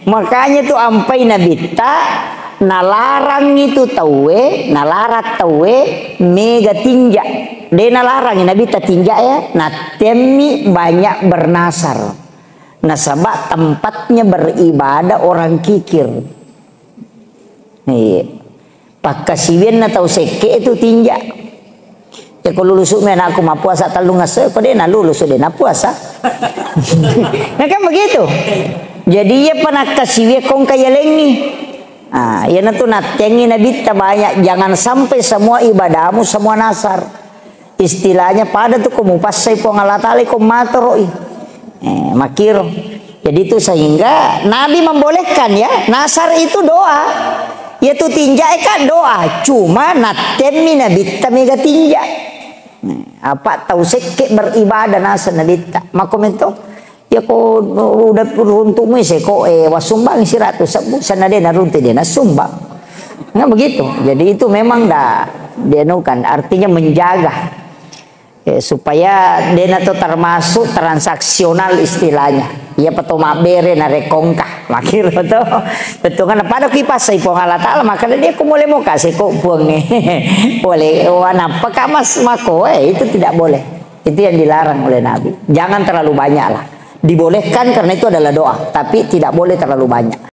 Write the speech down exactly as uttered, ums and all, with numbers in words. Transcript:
Makanya tu ampai Nabitta, nalarang itu tauwe, nalarang tauwe mega tinja. De nalarang Nabitta tinja ya, nattemmi banyak bernasar. Nasaba tempatnya beribadah orang kikir. Iya. Pakkasiwianna tau sekke itu tinja. Ya, ko lulusu mi anakku mappuasa tellung esso, ko de nalulusu, de napuasa. Nah, kan begitu. Jadi, iya panakkasiwi kongka yalengi. Ah, iyanatu nattengi Nabitta banyak, jangan sampai semua ibadahmu semua nasar. Istilahnya pada tu ko mupassai Puang Allah Ta'ala ko matoroi. Eh, makiro. Jadi itu sehingga Nabi membolehkan ya, nasar itu doa. Ya tu tinja e kan doa, cuma nattemmi Nabitta mega tinja. Apa tau sekke beribadah nasar Nabitta. Mako mento, ya ko udah runtu'mu seko, eh, wasumbang siratu sebbu, sana de naruntu de nasumbang. Nggak begitu. Jadi itu memang dah dianukan, artinya menjaga. Eh, supaya dena to termasuk transaksional istilahnya. Iya peto mabbere narekongka. Makiro to. Bettuanna pada kipassai Puang Allah Ta'ala, maka dia ku mole moka seko Puang. Boleh, oh, nappa ka mas mako, eh, itu tidak boleh. Itu yang dilarang oleh Nabi. Jangan terlalu banyak lah. Dibolehkan karena itu adalah doa, tapi tidak boleh terlalu banyak.